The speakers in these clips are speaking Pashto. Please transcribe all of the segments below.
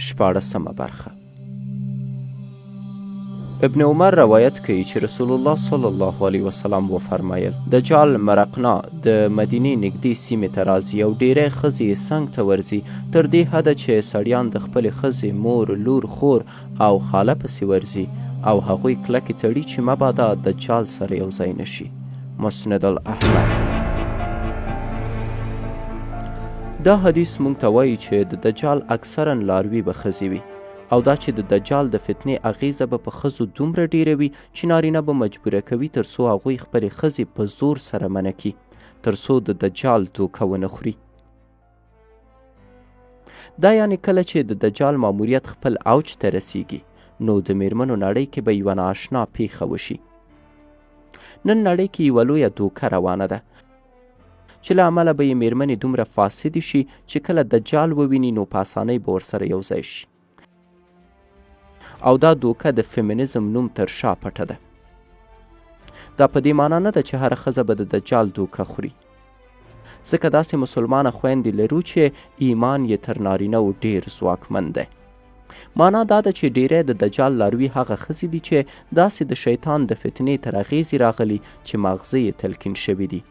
شپاړسمه برخه. ابن عمر روایت کوي چې رسول الله صلی الله علیه وسلم وفرمایل: دجال مرقنا د مدینې نږدې سیمې ته راځي او ډیری ښځې یې څنګ ته ورځي، تر دې حده چې سړیان د خپلې ښځې، مور، لور، خور او خاله پسې ورځي او هغوی کلکې تړي چې مبادا دجال سره یو ځای نه شي. مسند الاحمد. دا حدیث مونږ ته وایي چې د دجال اکثرا لاروي به ښځې وي او دا چې د دجال د فتنې اغیزه به په ښځو دومره ډیره وي چې نارینه به مجبوره کوي تر څو هغوی خپلې ښځې په زور سره منع کړي تر څو د دجال دوکه ونه خوري. دا یعنې کله چې د دجال ماموریت خپل اوج ته رسیږي نو د میرمنو نړۍ کې به یوه نااشنا پیښه وشي. نن نړۍ کې یوه لویه دوکه روانه ده چې له امله به یې میرمنې دومره فاسدې شي چې کله دجال وویني نو په اسانۍ به ورسره یو ځای شي او دا دوکه د فیمینیزم نوم تر شا پټه ده. دا په دې معنا نه ده چې هره ښځه به د دجال دوکه خوري، ځکه داسې مسلمانه خویندې لرو چې ایمان یې تر نارینه و ډیر ځواکمن دی. معنا دا ده چې ډیری د دجال لاروي هغه ښځې دي چې داسې د شیطان د فتنې تر اغیزې راغلي چې ماغزه یې تلقین شوي دي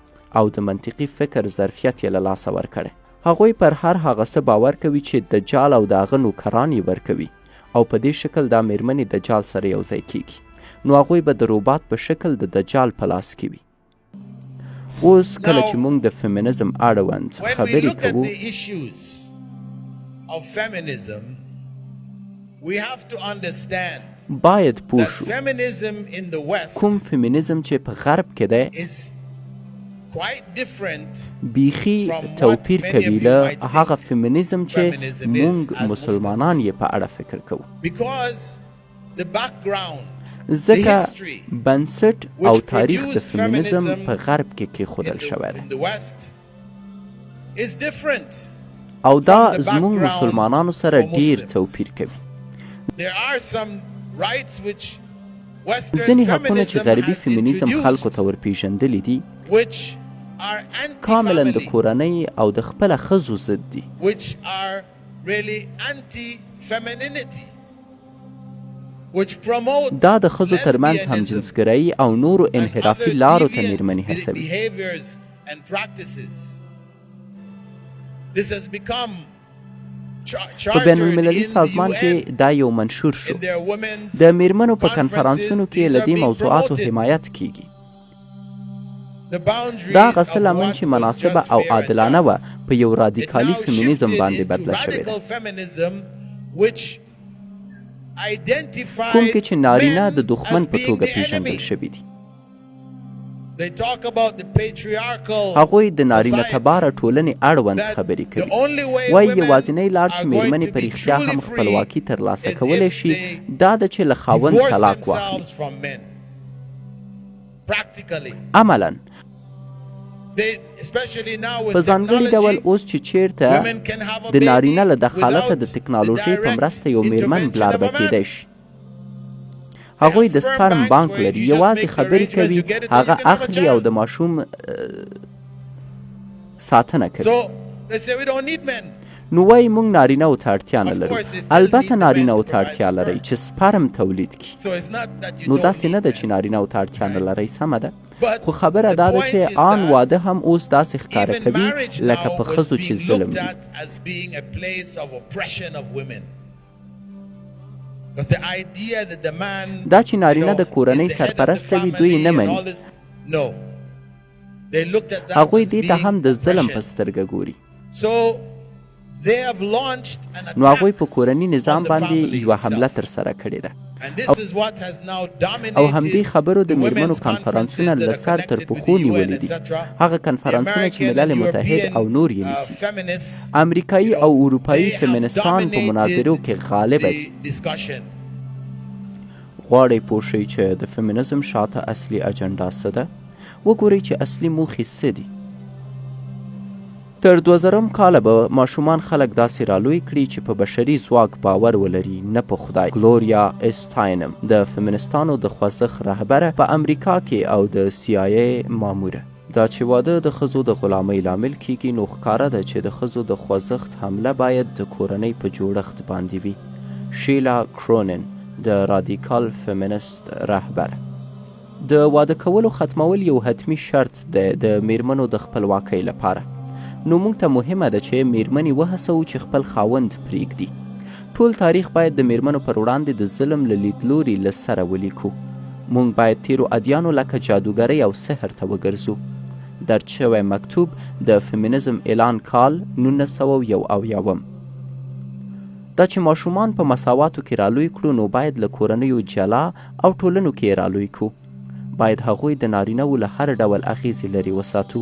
او د منطقي فکر ظرفیت یې له لاسه ورکړی. هغوی پر هر هغه څه باور کوي چې دجال او د هغه نوکران یې ورکوي او په دې شکل دا میرمنې دجال سره یو ځای کیږي، نو هغوی به د روبات په شکل د دجال په لاس کې وي. اوس کله چې مونږ د فیمینزم اړوند خبرې کوو، باید پوه شو کوم فیمینزم چې په غرب کې دی بیخي توپیر کوي له هغه فیمینزم چې مونږ مسلمانان یې په اړه فکر کوو. ځکه بنسټ او تاریخ د فیمینیزم په غرب کې کېښودل شوی دی او دا زموږ مسلمانانو سره ډیر توپیر کوي. ځینې حقونه چې غربي فیمینیزم خلکو ته ورپیژندلي دي کاملا د کورنۍ او د خپله ښځو ضد دي. دا د ښځو ترمنځ همجنسګرایي او نورو انحرافي لارو ته میرمنې هڅوي. په بین المللي سازمان کې دا یو منشور شو. د میرمنو په کنفرانسونو کې له دې موضوعاتو حمایت کیږي. دا هغه څه لمن چې مناسبه او عادلانه وه په یو رادیکالي فیمینیزم باندې بدله شوې ده، کوم کې چې نارینه د دښمن په توګه پیژندل شوي دي. هغوی د نارینه تباره ټولنې اړوند خبرې کوي، وایي یوازینۍ لار چې میرمنې په رښتیا هم خپلواکي ترلاسه کولی شي دا ده چې له خاوند طلاق واخلي. عملاً په ځانګړي ډول اوس چې چیرته د نارینه له دخالته د تکنالوژۍ په مرسته یو میرمن بلاربه کیدای شي. هغوی د سپرم بانک لري، یوازې خبرې کوي، هغه اخلي او د ماشوم ساتنه کوي. نو وایي مونږ نارینه و ته اړتیا نه لرو. البته نارینه و ته اړتیا لرئ چې سپرم تولید کړي. نو داسې نه ده چې نارینه و ته اړتیا نه لرئ، سمه ده، خو خبره دا ده چې آن واده هم اوس داسې ښکاره کوي لکه په ښځو چې ظلم وي. دا چې نارینه د کورنۍ سرپرسته وي دوی یې نه مني. هغوی دې ته هم د ظلم په سترګه ګوري. نو هغوی په کورني نظام باندې یوه حمله ترسره کړې ده او همدې خبرو د میرمنو کانفرانسونه له سر تر پښو نیولي دي، هغه کانفرانسونه چې ملل متحد او نور یې نیسي. امریکایي او اروپایي فیمینستان په مناظرو کې غالبه دي. غواړئ پوه شئ چې د فیمینیزم شاته اصلي اجنډا څه ده؟ وګورئ چې اصلي موخې څه دي. تر 2000 کاله به ماشومان خلک داسې رالوی کړي چې په بشري ځواک باور ولري نه په خدای. ګلوریا استاینم د فیمینستانو د خوځښت رهبره په امریکا کې او د سي آی ای ماموره. دا چې واده د ښځو د غلامۍ لامل کیږي نو ښکاره ده چې د ښځو د خوځښت حمله باید د کورنۍ په جوړښت باندې وي. شیلا کرونن، د رادیکال فمینست رهبره. د واده کولو ختمول یو حتمي شرط دی د میرمنو د خپلواکۍ لپاره. نو موږ ته مهمه ده چې میرمنې وهڅوو چې خپل خاوند پریږدي. ټول تاریخ باید د میرمنو پر وړاندې د ظلم له لیدلوري له سره ولیکو. مونږ باید تیرو ادیانو لکه جادوګرۍ او سحر ته وګرځو. درج شوی مکتوب د فمینیزم اعلان کال 1971 وم. دا چې ماشومان په مساواتو کې رالوی کړو نو باید له کورنیو جلا او ټولنو کې یې رالوی کړو. باید هغوی د نارینه وو له هر ډول اغیزې لرې وساتو.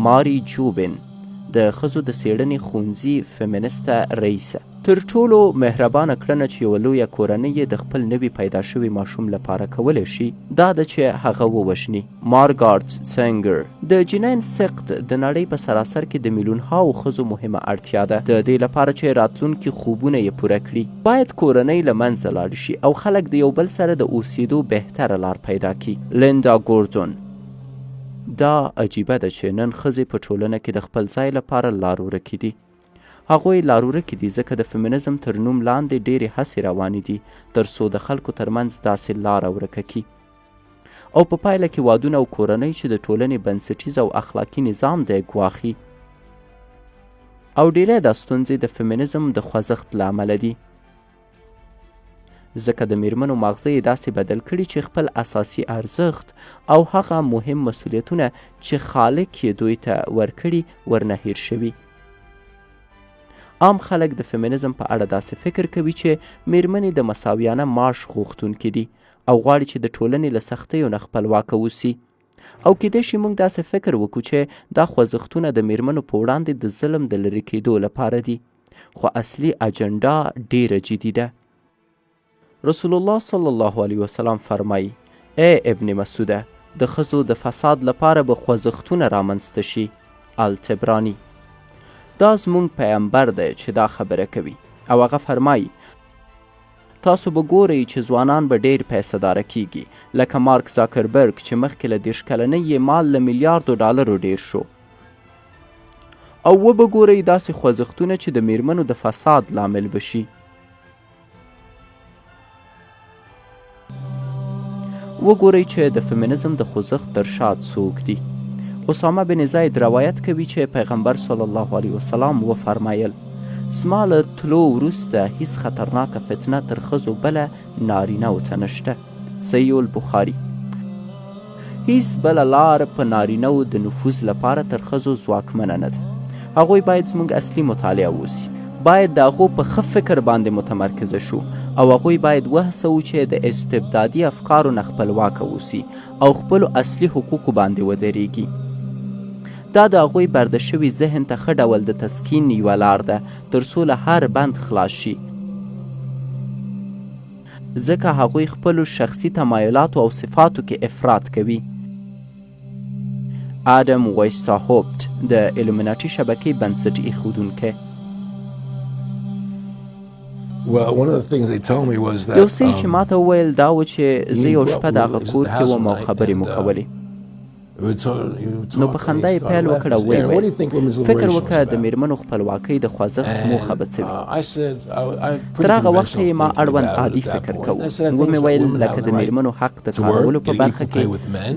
ماری جوبن، د ښځو د څېړنې ښوونځي فمینسته رئیسه. تر ټولو مهربانه کړنه چې یوه لویه کورنۍ یې د خپل نوي پیدا شوي ماشوم لپاره کولی شي، دا ده چې هغه ووژني. مارګارت سنګر. د جنین سقط د نړۍ په سراسر کې د میلیونهاوو ښځو مهمه اړتیا ده، د دې لپاره چې راتلونکي خوبونه یې پوره کړي. باید کورنۍ له منځه لاړې شي او خلک د یو بل سره د اوسېدو بهتره لار پیدا کړي. لیندا ګوردون. دا عجیبه ده چې نن ښځې په ټولنه کې د خپل ځای لپاره لار ورکې دي. هغوی لار ورکې دي ځکه د فمینیزم تر نوم لاندې ډېرې هڅې روانې دي تر څو د خلکو ترمنځ داسې لاره ورکه کړي. او په پایله کې وادونه او کورنۍ چې د ټولنې بنسټیز او اخلاقي نظام دی ګواښي. او ډیری دا ستونزې د فمینیزم د خوځښت له امله دي. ځکه د میرمنو ماغزه یې داسې بدل کړي چې خپل اساسي ارزښت او هغه مهم مسولیتونه چې خالق یې دوی ته ورکړي ورنه هیر شوي. عام خلک د فمینیزم په اړه داسې فکر کوي چې میرمنې د مساویانه معاش غوښتونکي دي او غواړي چې د ټولنې له سختیو نه خپلواکه اوسي. او کیدای شي موږ داسې فکر وکړو چې دا خوځښتونه د میرمنو په وړاندې د ظلم د لرې کیدو لپاره دي. خو اصلي اجنډا ډیره جدي ده. رسول الله صلی الله علیه وسلم فرمایي: ای ابن مسعوده! د ښځو د فساد لپاره به خوځښتونه رامنځته شي. الطبراني. دا زموږ پیامبر دی چې دا خبره کوي او هغه فرمایي: تاسو به ګورئ چې ځوانان به ډیر پیسه داره کیږي لکه مارک زاکربرګ چې مخکې له 30 کلنۍ یې مال له میلیاردو ډالرو ډیر شو. او وبه ګورئ داسې خوځښتونه چې د میرمنو د فساد لامل به شي. وګورئ چې د فمینیزم د خوځښت تر شا څوک دي. اسامه بن زید روایت کوي چې پیغمبر صلی الله علیه وسلم وفرمایل: زما له تلو وروسته هیڅ خطرناکه فتنه تر ښځو بله نارینه ته نشته. صحیح البخاري. هیڅ بله لار په نارینه و د نفوذ لپاره تر ښځو ځواکمنه نه ده. هغوی باید زموږ اصلي مطالعه اوسي. باید د هغو په ښه فکر باندې متمرکزه شو او هغوی باید وهڅوو چې د استبدادي افکارو نه خپلواکه اوسي او خپلو اصلي حقوقو باندې ودرېږي. دا د هغوی برده شوي ذهن ته ښه ډول د تسکین یوه لار ده تر څو له هر بند خلاص شي. ځکه هغوی خپلو شخصي تمایلاتو او صفاتو کې افراط کوي. آدم ویستاهوپت د ایلومیناټي شبکې بنسټ ایښودونکی. یو څه یې چې ماته وویل دا و چې زه یو شپه د هغه کور کې وم او خبرې مو کولې. نو په خندا یې پیل وکړ او ویې ویل، فکر وکړه د میرمنو خپلواکۍ د خوځښت موخه به څه وي؟ تر هغه وخته یې ما اړوند عادي فکر کوو. ومې ویل، لکه د میرمنو حق د کارولو په برخه کې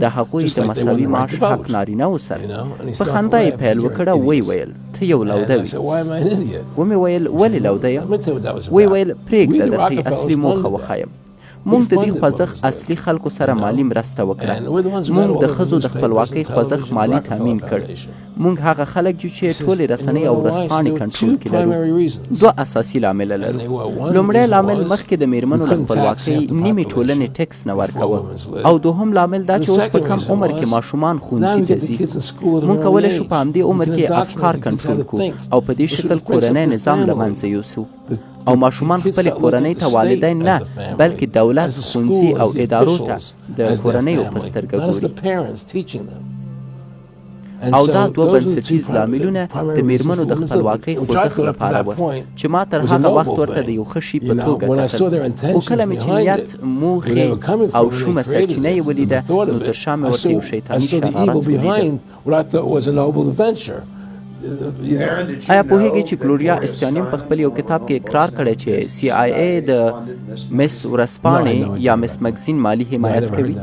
د هغوی د مساوي معاش حق نارینه و سره. په خندا یې پیل وکړ او ویې ویل، ته یو لوده وي. ومې ویل، ولې لوده یم؟ ویې ویل، پرېږده درته یې اصلي موخه وښایم. مونږ د دې خوځښت اصلي خلکو سره مالي مرسته وکړه. مونږ د ښځو د خپلواکۍ خوځښت مالي تامین کړ. مونږ هغه خلک یو چې ټولې رسنۍ او ورځپاڼې کنټرول کې لرو. دوه اساسي لامله لرو. لومړی لامل مخکې د میرمنو له خپلواکۍ نیمې ټولنې ټکس نه ورکوه او دوهم لامل دا چې اوس په کم عمر کې ماشومان ښوونځي ته ځي. مونږ کولی شو په همدې عمر کې افکار کنټرول کړو او په دې شکل کورنی نظام له منځه یوسو. او ماشومان خپلې کورنۍ ته والدین نه بلکې دولت، ښوونځي او ادارو ته د کورنیو په سترګه ګوري. او دا دوه بنسټیز لاملونه د میرمنو د خپلواکۍ خوځښت لپاره وه چې ما تر هغه وخت ورته د یو ښه شي په توګه کتل، خو کله مې چې نیت، موخې او شومه سرچینه یې ولیده نو تر شا مې ورته یو شیطاني شرارت ولید. آیا پوهیږئ چې ګلوریا استیانیم په خپل یو کتاب کې اقرار کړی چې سي آی ای د مس ورځپاڼې یا مس مګزین مالي حمایت کوي؟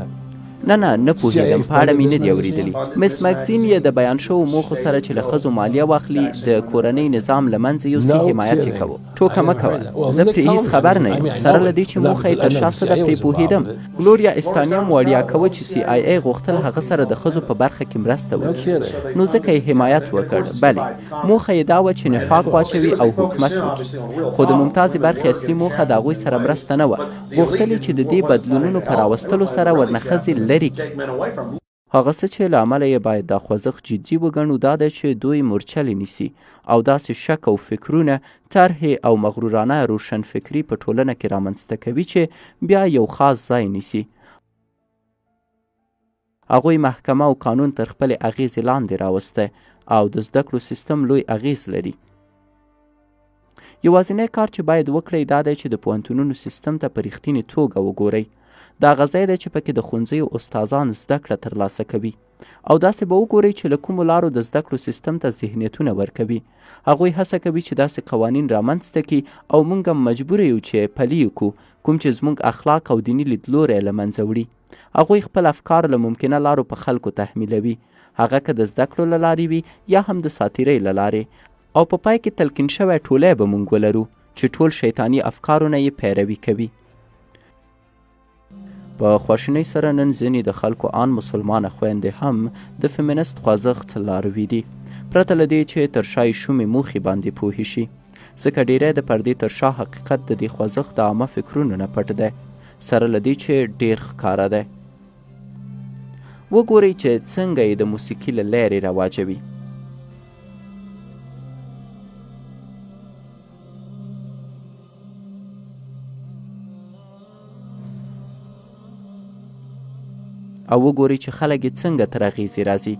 نه نه نه پوهیږم، په اړه مې نه دي اورېدلي. مس مګزین یې د بیان شوو موخو سره چې له ښځو مالیه واخلي، د کورنۍ نظام له منځه یوسي، حمایت یې کاوه. ټوکه مه کوه، زه پرې هیڅ خبر نه یم، سره له دې چې موخه یې تر شا څه ده پرې پوهیدم. ګلوریا استانیم وړیا کوه چې سي آی ای غوښتل هغه سره د ښځو په برخه کې مرسته وکړي، نو ځکه یې حمایت وکړ. بله موخه یې دا وه چې نفاق واچوي او حکومت وکړي. خو د ممتازې برخې اصلي موخه د هغوی سره مرسته نه وه، غوښتل یې چې د دې بدلونونو په راوستلو سره ورنه ښځې لرې کړي. هغه څه چې له امله یې باید دا خوځښت جدي وګڼو دا دی چې دوی مورچلې نیسي او داسې شک او فکرونه، طرحې او مغرورانه روشنفکري په ټولنه کې رامنځته کوي چې بیا یو خاص ځای نیسي. هغوی محکمه او قانون تر خپلې اغیزې لاندې راوستی او د زده کړو سیستم لوی اغیز لري. یوازینی کار چې باید وکړئ دا دی چې د پوهنتونونو سیستم ته په رښتینې توګه وګورئ. دا هغه ځای دی چې پکې د ښوونځیو استادان زده کړه ترلاسه کوي او داسې به وګورئ چې له کومو لارو د زده کړو سیستم ته ذهنیتونه ورکوي. هغوی هڅه کوي چې داسې قوانین رامنځته کړي او موږ هم مجبور یو چې پلي یې کړو، کوم چې زموږ اخلاق او دیني لیدلوری له منځه وړي. هغوی خپل افکار له ممکنه لارو په خلکو تحمیلوي، هغه که د زده کړو له لارې وي یا هم د ساتیرۍ له لارې. او په پای کې تلقین شوی ټولی به مونږ ولرو چې ټول شیطاني افکارو نه یې پیروي کوي. په خواشینۍ سره نن ځینې د خلکو آن مسلمانه خویندې هم د فیمینست خوځښت لاروي دي، پرته له دې چې تر شا یې شومې موخې باندې پوه شي، ځکه ډیری د پردې تر شا حقیقت د دې خوځښت د عامه فکرونو نه پټ دی، سره له دې چې ډیر ښکاره دی. وګورئ چې څنګه یې د موسیقي له لارې رواجوي. او وګورئ چې خلک یې څنګه تر اغیزې راځي.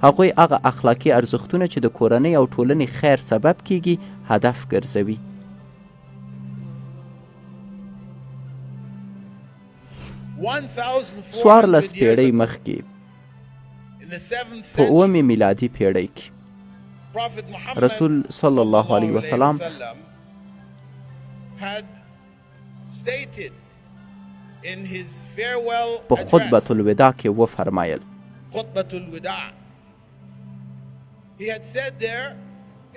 هغوی هغه اخلاقي ارزښتونه چې د کورنۍ او ټولنې خیر سبب کیږي هدف ګرځوي. 14 پیړۍ مخکې په اوومې میلادي پیړۍ کې رسول صلی الله علیه وسلم په خطبة الوداع کې وفرمایل. He had said there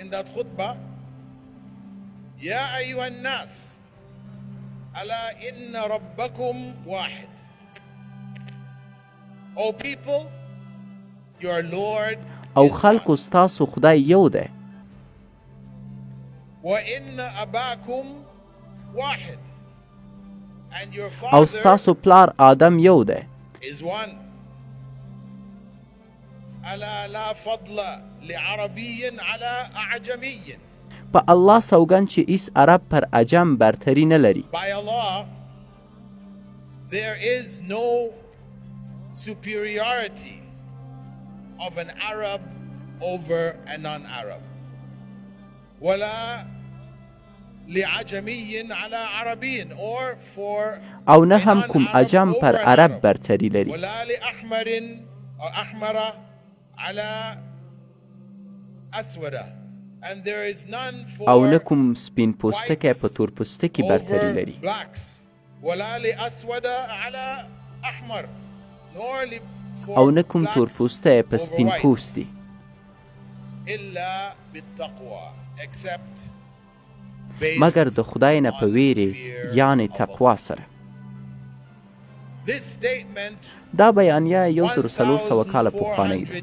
in that khutbah, يا أيها الناس ألا إن ربكم واحد. O people, your Lord او خلکو ستاسو خدای یو دی. وإن أباكم واحد. او ستاسو پلار آدم یو دی. الا لا فضل لعربي على اعجمي. په الله سوګند چې هیڅ عرب پر عجم برتري نه لري. By Allah, there is no superiority of an Arab over a non-Arab. ولا لعجمي على عربي or for او نه هم کوم عجم پر عرب برتري لري. ولا لأحمر او احمر على اسود and there is none for او نه کوم سپین پوستکی په تور پوستکي برتري لري. ولا لأسود على احمر nor for او نه کوم تور پوستی په سپین پوستي. الا بالتقوی except مګر د خدای نه په ویرې یعنې تقوا سره. دا بیانیه 1400 کاله پخوانۍ ده.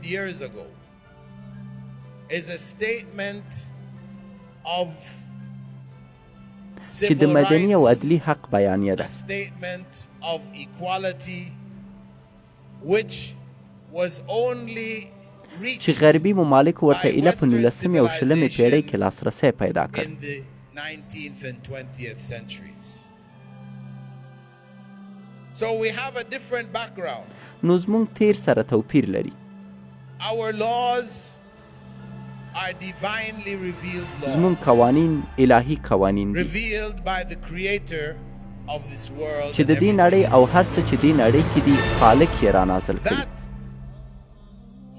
چې د مدني او عدلي حق بیانیه ده. چې غربي ممالکو ورته ایله په نولسمې او شلمې پیړۍ کې لاسرسی پیدا کړ. 19th and 20th centuries. So we have a different background. نو زموږ تیر سره توپیر لري. Our laws are divinely revealed زموږ laws, قوانین الهي قوانین دي revealed by the creator of this world چې and د دې everything نړۍ in او it. هر څه چې دې نړۍ کې دي خالق یې را نازل کړي. That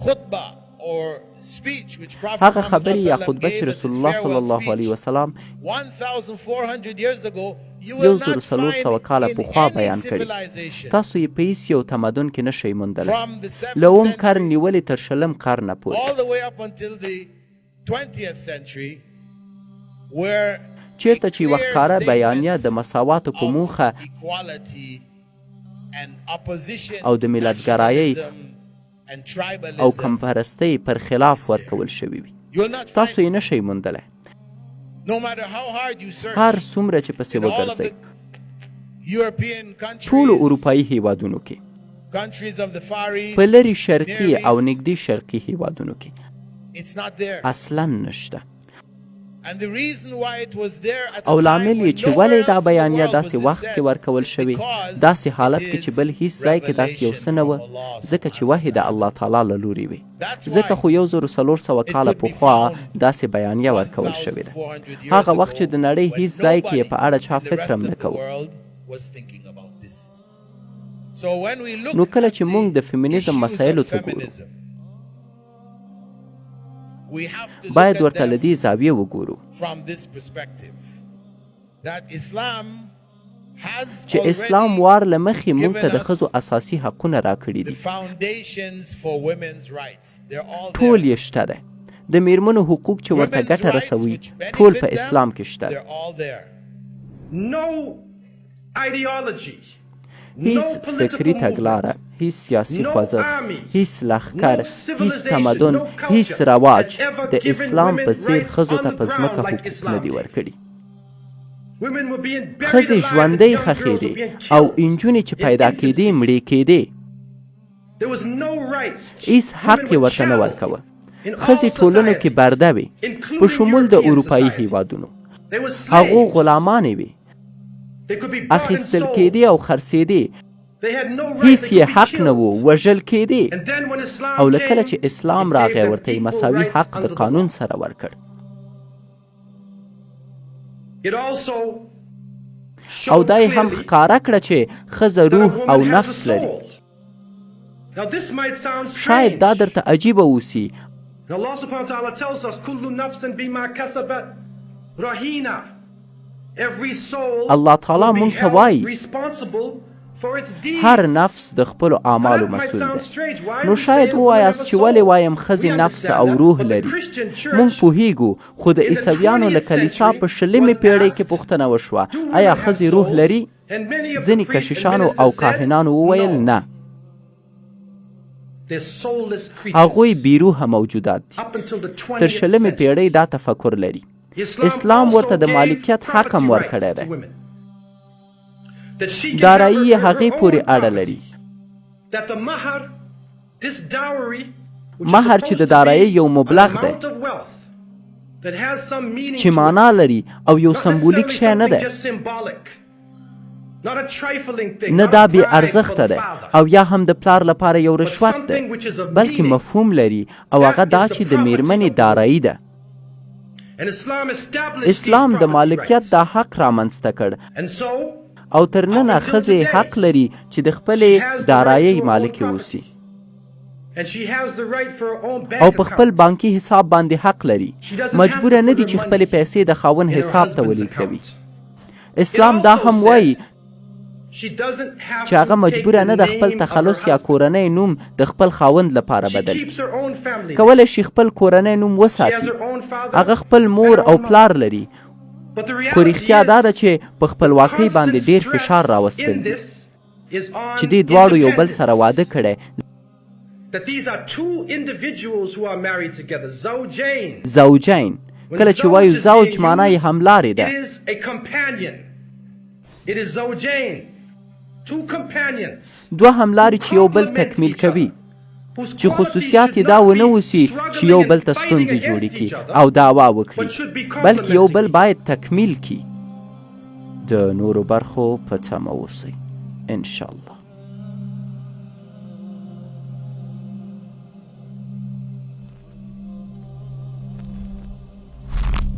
khutbah or speech which Prophet هغه Muhammad خبرې یا sallallahu alaihi wasallam خطبه چې gave as رسول his الله صلی farewell الله speech علیه وسلم 1400 years ago, you یو will زرو not څلور find سوه کاله in پخوا any بیان کړې civilization تاسو یې په هیڅ یو تمدن کې نشئ موندلی from the له 7th اووم قرن century نیولې تر شلم قرنه پورې all the way up until the 20th century where a چیرته چې یوه clear ښکاره بیانیه statement د مساواتو په of موخه equality and opposition او د to ملتګرایۍ nationalism and او tribalism کمپرستۍ پر خلاف is there. ورکول شوې وي You will not تاسو find یې it. نشئ موندلی No matter how hard you هر search څومره چې پسې in all of وګرځئ the European ټولو countries, اروپایي هیوادونو کې countries of the Far په East, لرې شرقي Near او East, نږدې شرقي هیوادونو کې it's not there. اصلا نشته And the reason why it was there at او a time لامل یې when چې ولې nowhere دا else in the بیانیه world was داسې this وخت کې said ورکول is شوې because داسې it حالت کې چې is بل هیڅ ځای کې داسې یو څه revelation نه from وه Allah ځکه چې subhanahu wa وحې د ta'ala. الله تعالی له لوري وي That's ځکه why خو 1400 it کاله could be پخوا found داسې بیانیه ورکول شوې ده 1400 years هغه وخت چې ago د نړۍ when هیڅ ځای کې یې nobody په اړه چا in the فکر rest هم of نه the کاوه. world was thinking about this. So when we نو look کله at چې موږ the د فیمینیزم issues of مسایلو ته ګورو feminism, we have to look باید at ورته له them دې زاویې وګورو from this perspective that Islam has چې اسلام already وار له مخې موږ ته given د ښځو us اساسي حقونه راکړي the دي foundations for women's rights. They're all ټول there. یې شته دی د میرمنو حقوق چې ورته Women's ګټه rights رسوي which ټول په benefit them, اسلام کې شته they're all there. No ideology, هیڅ no فکري political تګلاره movement, هیڅ سیاسي no خوځښت army, هیڅ لښکر no هیڅ civilization, تمدن no هیڅ culture رواج has ever د given اسلام women په څیر rights ښځو on ته the په ځمکه ground like حقوق نه Islam دي did. ورکړي Women were being buried ښځې alive and ژوندۍ young girls were ښخېدې being او killed انجونې چې in پیدا کېدې infancy. مړې کېدې There was no rights. هیڅ حق Women یې were ورته نه chattel ورکوه in ښځې all ټولنو کې societies, برده وې په including شمول د European اروپایي society. هیوادونو They were هغو slaves. غلامانې وې They could be bought and اخیستل sold. کېدې او خرڅېدې They had no rights. هیڅ They یې could be حق نه killed. و وژل کېدې And then when Islam او له کله came, چې اسلام it gave راغی them ورته یې equal مساوي rights حق under د the قانون law. سره ورکړ It also او showed دا یې هم clearly ښکاره کړه چې ښځه that a روح او woman has a نفس لري soul. Now this might sound شاید دا strange. درته عجیبه اوسي And Allah subhanahu wa ta'ala tells us, كل نفس بما كسبت رهينة. Every soul الله تعالی will be مونږ ته held وایي responsible for its هر deeds. نفس د خپلو Now اعمالو that might مسؤل sound دی strange. Why نو do we say شاید women have ووایاست a چې ولې soul? وایم We ښځې نفس understand او that, روح but the لري Christian مونږ church پوهیږو خو د in the عیسویانو له 20th کلیسا century په شلمې was پیړۍ کې asked, پوښتنه وشوه Do women ایا have ښځې روح souls? لري And many of the ځینې priests and کشیشانو او ministers said, کاهنانو وویل No, نه they're soulless هغوی creatures. بې روحه موجودات دي Up until the تر 20th شلمې century. پیړۍ دا تفکر لري Islam اسلام ورته also د gave مالکیت حق هم property rights ورکړی to دی women. That she can have دارایي her, یې her هغې پورې own اړه property. لري That the mahar, this dowry, which is مهر چې supposed د to دارایۍ be یو an مبلغ دی amount of wealth that has some meaning چې to it, معنا لري او یو not سمبولیک necessarily شی نه something دی just symbolic, not a trifling thing, نه not دا a بې bribe for ارزښته the دی father, او یا هم د پلار لپاره یو but رشوت دی something which is of بلکې meaning. مفهوم لري او That هغه دا is the چې د property میرمنې of the woman. دارایي ده And Islam established these اسلام د property مالکیت rights. دا حق رامنځته کړ And so, او تر up ننه until ښځې today, حق لري چې د she خپلې has the right to دارایۍ her own مالکې property. اوسي And she has the right for her own او bank په خپل account. بانکي حساب باندې حق لري She doesn't have to مجبوره نه put دي her چې خپلې money پیسې د خاوند in her حساب ته husband's ولیږدوي account. It اسلام دا also هم وایي said she doesn't have چې هغه to take مجبوره the نه ده خپل name of her تخلص یا husband. کورنۍ نوم د خپل خاوند لپاره She بدل keeps کړي her own family name. کولی شي خپل کورنی نوم She has وساتي her own father هغه خپل and مور her او own mother. پلار لري But the خو reality رښتیا دا ده is, چې په the خپلواکۍ باندې constant ډیر stress فشار راوستل in دي this is چې on دې دواړو یو بل سره واده independence. کړی That these are two individuals who are married together, zawjain. زوجین When کله چې zawj وایو is زوج being معنا یې used, هملارې it ده is a companion. It is zawjain, two companions دوه who هملارې چې یو بل complement تکمیل each کوي other. چې خصوصیات یې دا ونه اوسي چې یو بل ته ستونزې جوړې کړي او دعوا وکړي، بلکې یو بل باید تکمیل کړي. د نورو برخو په تمه اوسئ انشاءالله.